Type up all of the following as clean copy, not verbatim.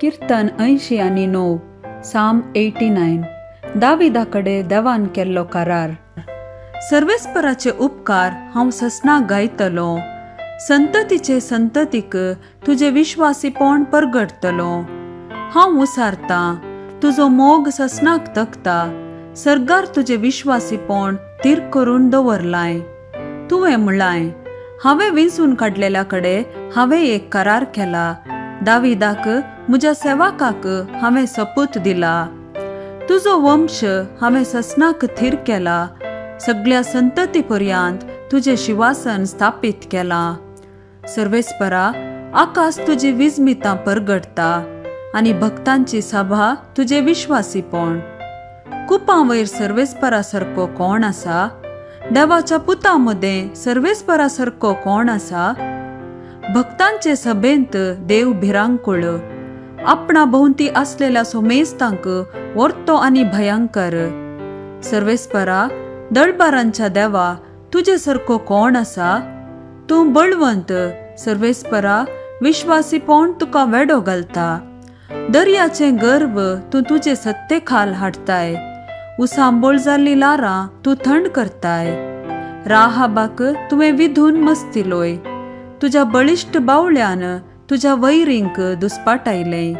किर्तन अंयशीं आनी णव, Psalm 89, दाविदा कडेन देवान केल्लो करार. सर्वेस्पराचे उपकार हांव ससनाक गायतलों, संततीचे संततीक तुजें विश्वासीपण परगटतलों. हांव उसारतां, तुजो मोग ससनाक तकता, सर्गार तुजें विश्वासीपण थीर करून दवरलांय. तुवें म्हळांय, हांवें विंचून काडलेल्या कडेन हांवें एक करार केला, दाविदाक म्हज्या सेवकाक हांवें सपूत दिला. तुजो वंश हांवें ससनाक थीर केला, सगळ्या संतती पर्यांत तुजें शिवासन स्थापीत केलां. सर्वेस्परा, आकाश तुजी विजमितां परगटता आनी भक्तांची सभा तुजें विश्वासीपण. कुपां वयर सर्वेस्परा सारको कोण आसा? देवाच्या पुता मदें सर्वेस्परा सारको कोण आसा? भक्तांचे सभेंत देव भिरांकूळ, आपणा भोंवती आसलेल्या सोमेस्तांक वर्तो आनी भयंकर. सर्वेस्परा, दळबारांच्या देवा, तुजे सारको कोण आसा? तूं बळवंत सर्वेस्परा, विश्वासीपण तुका वेडो घालता. दर्याचें गर्व तूं तुजे सत्ते खाल हाडटाय, उसांबोळ जाल्लीं लारां तूं थंड करताय. राहाबाक तुवें विधून मस्तिलोय, तुज्या बळिश्ट बावळ्यान तुज्या वैरींक दुस्पाटायलें.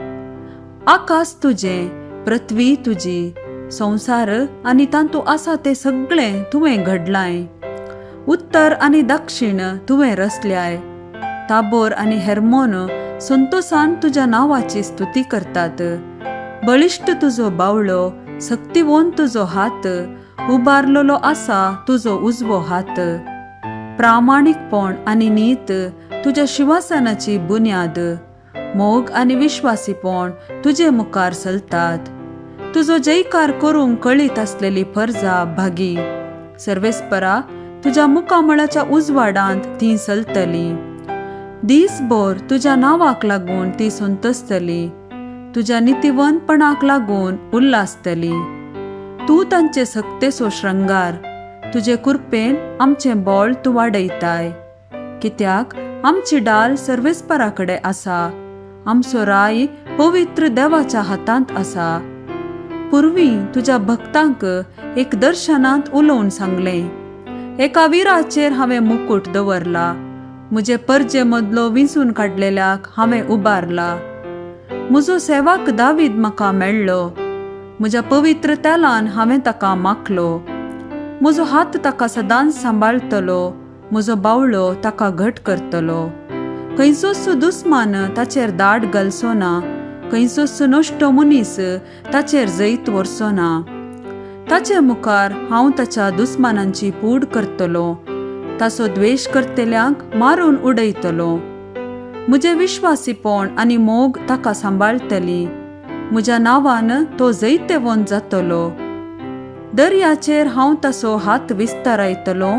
आकाश तुजें, पृथ्वी तुजी, संवसार आनी तातूंत आसा तें सगळें तुवें घडलांय. उत्तर आनी दक्षिण तुवें रचल्याय. ताबोर आनी हेर्मोन संतोसान तुज्या नांवाची स्तुती करतात. बळिश्ट तुजो बावळो, सक्तिवंत तुजो हात, उबारलेलो आसा तुजो उजवो हात. प्रामाणीकपण आनी नीत तुज्या शिवासनाची बुन्याद, मोग आनी विश्वासीपण तुजे मुखार चलतात. तुजो जयकार करूंक कळीत आसलेली फर्जा भागी. सर्वेस्परा, तुज्या मुखामळाच्या उजवाडांत ती चलतली. दीसभर तुज्या नांवाक लागून ती संतोसतली, तुज्या नितीवंतपणाक लागून उल्हासतली. तूं तांचे सक्तेचो श्रंगार, तुजे कुरपेन आमचें बळ तूं वाडयताय. कित्याक आमची डाल सर्वेस्परा कडेन आसा, आमचो राय पवित्र देवाच्या हातांत आसा. पुर्वी तुज्या भक्तांक एक दर्शनांत उलोवन सांगलें, एका विराचेर हांवें मुकूट दवरला, म्हजे परजे मदलो विंचून काडलेल्याक हांवें उबारला. म्हजो सेवक दावीद म्हाका मेळ्ळो, म्हज्या पवित्र तेलान हांवें ताका माखलो. म्हजो हात ताका सदांच सांबाळटलो, म्हजो बावळो ताका घट करतलो. खंयचोच दुस्मान ताचेर दाड घालचो ना, खंयचोच नश्टो मनीस ताचेर जैत व्हरचो ना. ताचे मुखार हांव ताच्या दुस्मानांची पूड करतलो, ताचो द्वेश करतल्यांक मारून उडयतलो. म्हजें विश्वासीपण आनी मोग ताका सांबाळटली, म्हज्या नांवान तो जैतेवंत जातलो. दर्याचेर हांव ताचो हात विस्तारायतलो,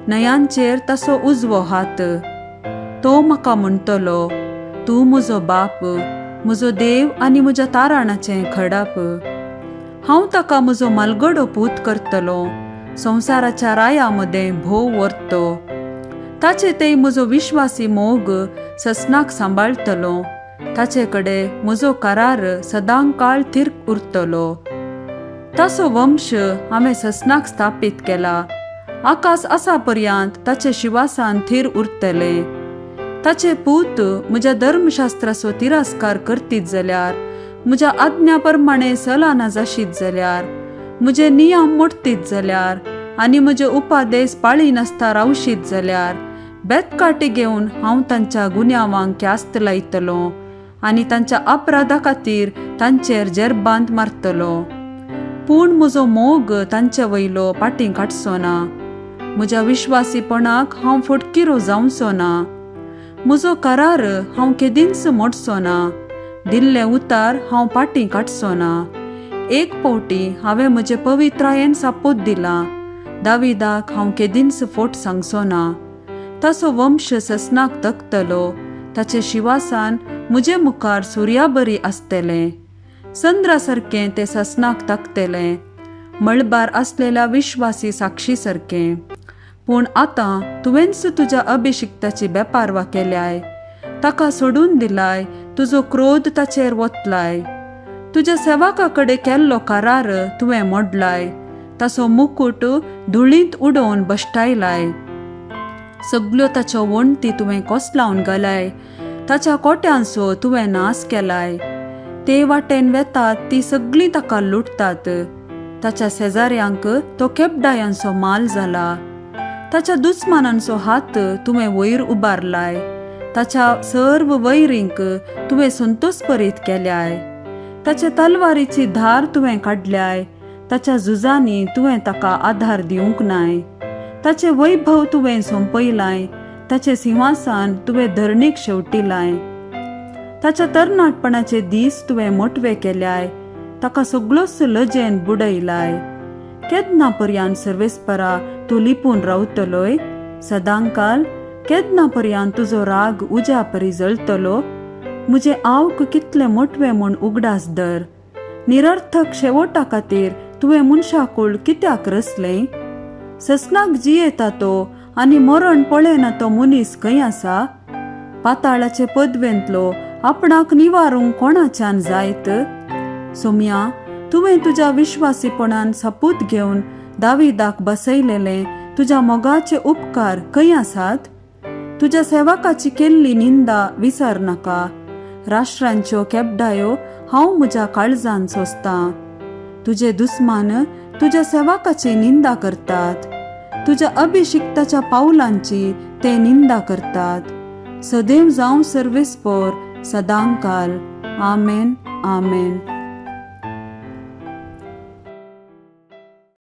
न्हंयांचेर ताचो उजवो हात. तो म्हाका म्हणटलो, तूं म्हजो बाप, म्हजो देव आनी म्हज्या ताराणाचें खडप. हांव ताका म्हजो मालगडो पूत करतलो, संवसाराच्या राया मदें भोव व्हरतो. ताचे ते म्हजो विश्वासी मोग ससनाक सांबाळटलो, ताचे कडेन म्हजो करार सदां काळ थीर उरतलो. ताचो वंश हांवें ससनाक स्थापीत केला, आकाश आसा पर्यांत ताचे शिवासान थीर उरतलें. ताचे पूत म्हज्या धर्मशास्त्राचो तिरस्कार करतीत जाल्यार, म्हज्या आज्ञा प्रमाणे चलना जाशीत जाल्यार, म्हजे नियम मोडतीत जाल्यार आनी म्हजे उपादेश पाळी नासता रावशीत जाल्यार, बेतकाटी घेवन हांव तांच्या गुन्यांवांक ख्यास्त लायतलो आनी तांच्या अपराधा खातीर तांचेर जेरबांत मारतलो. पूण म्हजो मोग तांचे वयलो पाटीं काडचो ना, म्हज्या विश्वासीपणाक हांव फटकिरो जावचो ना. म्हजो करार हांव केदींच मोडचो ना, दिल्लें उतार हांव पाटीं काडचो ना. एक फावटी हांवें म्हजे पवित्रायेन सापूत दिला, दाविदाक हांव केदींच फोट सांगचो ना. ताचो वंश ससनाक तकतलो, ताचे शिवासान म्हजे मुखार सुर्या बरी आसतलें, चंद्रा सारकें तें ससनाक तकतलें, मळबार आसलेल्या विश्वासी साक्षी सारकें. पूण आतां तुवेंच तुज्या अभिशिक्ताची बेपारवा केल्याय, ताका सोडून दिलाय, तुजो क्रोध ताचेर वतलाय. तुज्या सेवका कडेन केल्लो करार तुवें मोडलाय, ताचो मुकूट धुळींत उडोवन बश्टायलाय. सगल्यो ताच्यो वणटी तुवें कोसलावन घालाय, ताच्या कोट्यांचो तुवें नाश केलाय. ते वाटेन वेतात ती सगळीं ताका लुटतात, ताच्या शेजाऱ्यांक तो केपडायांचो माल जाला. ताच्या दुस्मानांचो हात तुवें वयर उबारलाय, ताच्या सर्व वैरींक तुवें संतोषपरीत केल्याय. ताच्या तलवारीची धार तुवें काडल्याय, ताच्या झुजांनी तुवें ताका आधार दिवंक नाय. ताचें वैभव तुवें सोंपयलाय, ताचें सिंहासन तुवें धरणीक शेवटिलाय. ताच्या तरणाटपणाचे दीस तुवें मोटवे केल्याय, ताका सगळोच लजेन बुडयलाय. केन्ना पर्यान सर्वेस्परा तूं लिपून रावतलोय सदांकाल? केन्ना पर्यान तुजो राग उज्या परी जळतलो? म्हजें आवक कितलें मोटवें म्हूण उगडास धर. निरर्थक शेवटा खातीर तुवें मनशाकूळ कित्याक रचलें? ससनाक जियेता तो आनी मरण पळयना तो मनीस खंय आसा? पाताळाचे पदवेंतलो आपणाक निवारूंक कोणाच्यान जायत? सोम्या, तुवें तुज्या विश्वासीपणान सपूत घेवन दाविदाक बसयलेले तुज्या मोगाचे उपकार खंय आसात? तुज्या सेवकाची केल्ली निंदा विसर नाका. राष्ट्रांच्यो केबडायो हांव म्हज्या काळजान सोंसतां. तुजे दुस्मान तुज्या सेवकाची निंदा करतात, तुज्या अभिषिक्ताच्या पावलांची ते निंदा करतात. सदैव जावं सर्वेस्पोर सदांकाल. आमेन, आमेन.